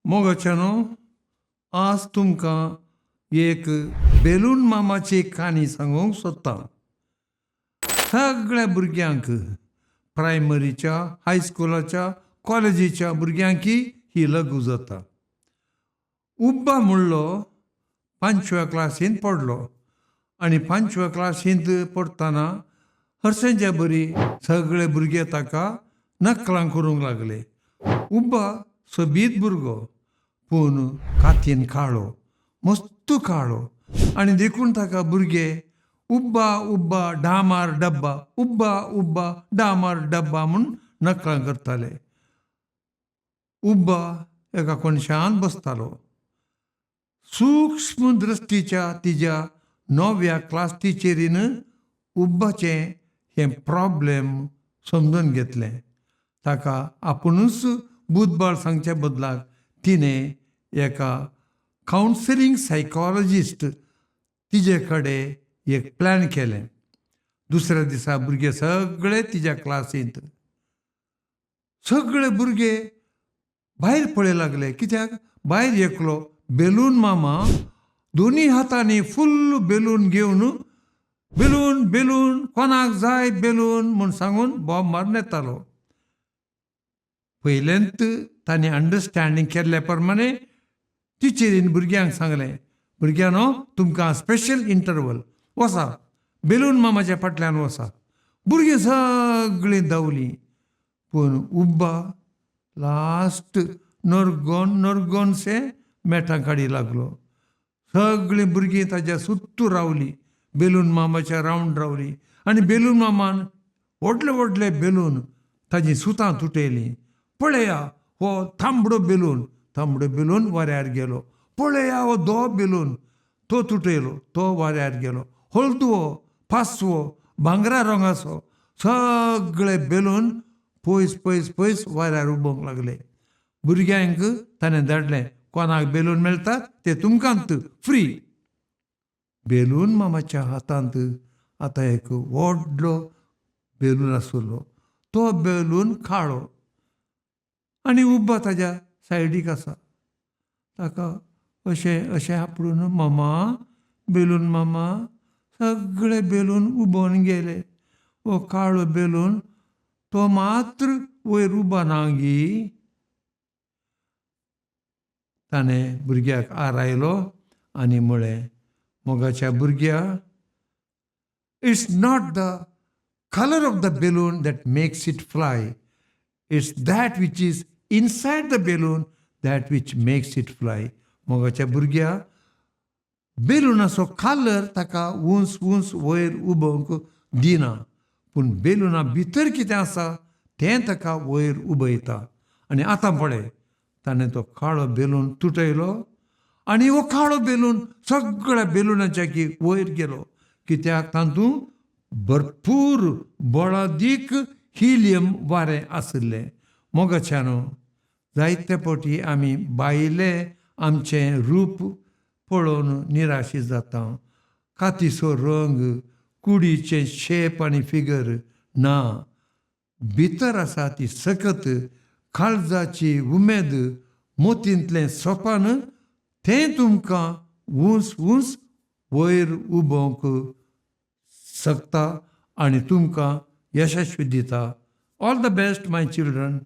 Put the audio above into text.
मोगाच्यानो, आज तुमकां एक बेलून मामाची काणी सांगूंक सोदतां. सगळ्या भुरग्यांक, प्रायमरीच्या, हायस्कुलाच्या, कॉलेजीच्या भुरग्यांकी ही लागू जाता. उब्बा म्हणलो पांचव्या क्लासींत पडलो आनी पांचव्या क्लासींत पडटना हरशेंच्या बरी सगळे भुरगे ताका नकलां करूंक लागले. उब्बा सोबीत भुरगो, पूण कातीन काळो, मस्तू काळो आनी देखून ताका भुरगे "उब्बा उब्बा डामार डब्बा, उब्बा उब्बा डामार डब्बा" म्हूण नकलां करताले. उब्बा एका कोनशांत बसतालो. सूक्ष्म दृश्टीच्या तिज्या नव्या क्लास टिचरीन उब्बाचें हें प्रॉब्लेम समजून घेतलें. ताका आपुणूच बुदबाळ सांगच्या बदलाक तिणें एका कावन्सिलींग सायकोलॉजिस्ट तिजे कडेन एक प्लॅन केलें. दुसऱ्या दिसा भुरगे सगळे तिज्या क्लासींत, सगळे भुरगे भायर पळय लागले, कित्याक भायर एकलो बेलून मामा दोनी हातांनी फुल्ल बेलून घेवन, "बेलून, बेलून, कोणाक जाय बेलून?" म्हूण सांगून बोब मारून येतालो. पयलेंत तांणी अंडरस्टँडींग केल्ल्या प्रमाणे टिचरीन भुरग्यांक सांगलें, "भुरग्यांनो, तुमकां स्पेशल इंटरवल, वसा, बेलून मामाच्या फाटल्यान वसा." भुरगीं सगळीं धांवलीं, पूण उब्बा लास्ट नरगोन नरगोनशें मेटां काडी लागलो. सगळीं भुरगीं ताज्या सुत्तू रावलीं, बेलून मामाच्या रावंड रावलीं आनी बेलून मामान व्हडले व्हडले बेलून ताजीं सुतां तुटयलीं. "पळया, हो तांबडो बेलून." तांबडो बेलून वाऱ्यार गेलो. "पळया, हो धवो बेलून." तो तुटयलो, तो वाऱ्यार गेलो. हळदुवो, पासवो, भांगरा रंगाचो, सगळे बेलून पयस पयस पयस वाऱ्यार उबोवंक लागले. भुरग्यांक ताणें धाडलें, "कोणाक बेलून मेळटात ते तुमकांत फ्री." बेलून मामाच्या हातांत आतां एक व्हडलो बेलून आशिल्लो. तो बेलून काळो आनी उब्बा ताज्या सायडीक आसा. ताका अशें अशें आपडून, "मामा, बेलून मामा, सगळे बेलून उबोवन गेले, हो काळो बेलून तो मात्र वयर उबना गी?" ताणें भुरग्याक आरायलो आनी म्हळें, "मोगाच्या भुरग्या, it's not the color of the balloon that makes it fly. It's that which is inside the balloon that which makes it fly." मोगाच्या भुरग्या, बेलुनाचो कलर ताका उंच उंच वयर उबोवंक दिना, पूण बेलुना भितर कितें आसा तें ताका वयर उबयता. आनी आतां पळय, ताणें तो काळो बेलून तुटयलो आनी हो काळो बेलून सगळ्या बेलुनाच्या की वयर गेलो, कित्याक तातूंत भरपूर बळादीक हिलियम वारें आशिल्लें. मोगाच्यानो, जायते फावटी आमी भायले आमचें रूप पळोवन निराशी जाता. कातीचो रंग, कुडीचें शेप आनी फिगर ना, भितर आसा ती सकत, काळजाची उमेद, मोतींतलें सोपान, तें तुमकां ऊंच ऊंच वयर उबोवंक शकता आनी तुमकां यशस्वी दिता. All the best, my children.